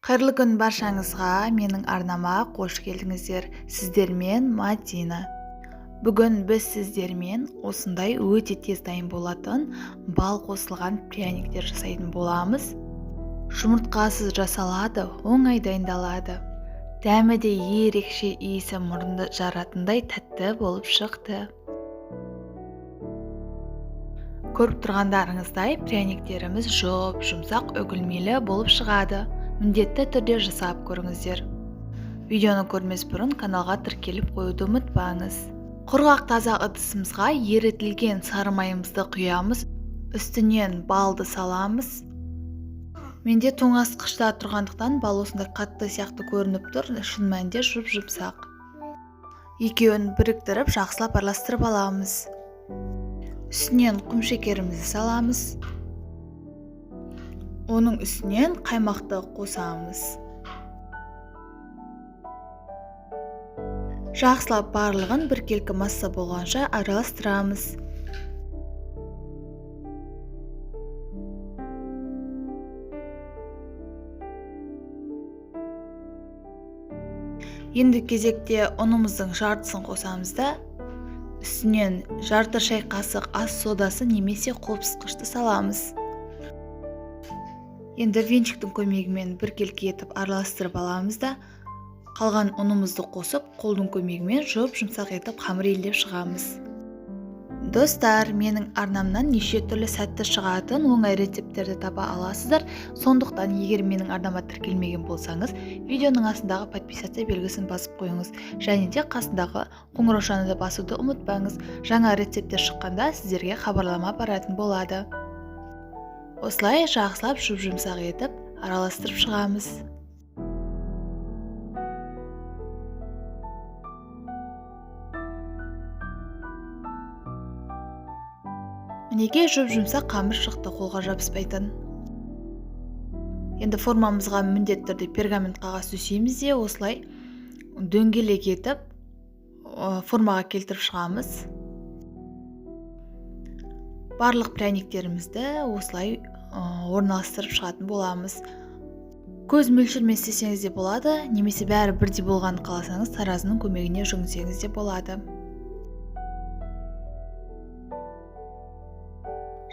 Қайырлы күн баршаңызға, менің арнама қош келдіңіздер. Сіздермен Мадина. Бүгін біз сіздермен осындай өте тез дайын болатын бал қосылған пряниктер жасайтын боламыз. Жұмыртқасыз жасалады, оңай дайындалады. Дәмі де ерекше, иісі мұрынды жаратындай тәтті болып шықты. Көріп тұрғандарыңыздай пряниктеріміз жұп-жұмсақ, үгілмелі болып шығады. Міндетті түрде жасап көріңіздер. Видеоны көрмес бұрын каналға тіркеліп қоюды ұмытпаңыз. Құрғақ таза ыдысымызға ерітілген сары майымызды құямыз, үстінен балды саламыз. Менде тоңазытқышта тұрғандықтан бал осындай қатты сияқты көрініп тұр, шын мәнінде жұп-жұмсақ. Екеуін біріктіріп жақсылап араластырып аламыз. Үстінен құм шекерімізді саламыз. Оның үстінен қаймақты қосамыз. Жақсылап барлығын біркелкі масса болғанша араластырамыз. Енді кезекте ұнымыздың жартысын қосамыз да, үстінен жарты шай қасық ас содасы немесе қопсытқышты саламыз. Енді венчиктің көмегімен біркелкі етіп араластырып аламыз да, қалған ұнымызды қосып, қолдың көмегімен жұп-жұмсақ етіп қамыр илеп шығамыз. Достар, менің арнамнан неше түрлі сәтті шығатын оңай рецепттерді таба аласыздар. Сондықтан егер менің арнама тіркелмеген болсаңыз, видеоның астындағы подписаться белгісін басып қойыңыз және де қасындағы қоңыраушаны да басуды ұмытпаңыз. Жаңа рецепттер шыққанда сіздерге хабарлама баратын болады. Осылай жақсылап жұп-жұмсақ етіп араластырып шығамыз. Мінекей жұп-жұмсақ қамыр шықты, қолға жабыспайтын. Енді формамызға міндетті түрде пергамент қағаз төсейміз де, осылай дөңгелек етіп формаға келтіріп шығамыз. Барлық пряниктерімізді осылай орналастырып шығатын боламыз. Көз мөлшермен істесеңіз де болады, немесе бәрі бірдей болғанын қаласаңыз, таразының көмегіне жүгінсеңіз де болады.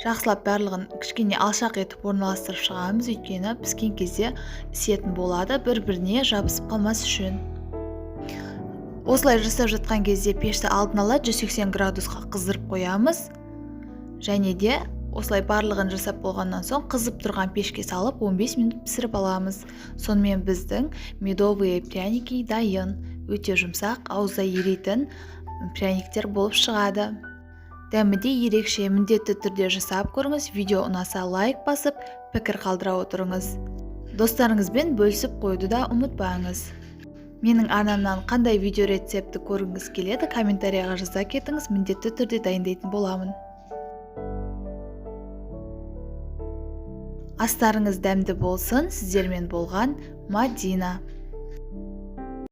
Жақсылап барлығын кішкене алшақ етіп орналастырып шығамыз, өйткені піскен кезде ісетін болады, бір-біріне жабысып қалмас үшін. Осылай жасап жатқан кезде пешті алдын ала 180 градусқа қыздырып қоямыз. Және де осылай барлығын жасап болғаннан соң қызып тұрған пешке салып 15 минут пісіріп аламыз. Сонымен біздің медовые пряники дайын. Өте жұмсақ, ауызда ерейтін пряниктер болып шығады. Дәмі де ерекше, міндетті түрде жасап көріңіз. Видео ұнаса лайк басып, пікір қалдыра отырыңыз. Достарыңызбен бөлісіп қоюды да ұмытпаңыз. Менің арнамнан қандай видео рецептті көргіңіз келеді, комментарияға жаза кетіңіз, міндетті түрде дайындайтын боламын. Астарыңыз дәмді болсын, сіздермен болған Мадина.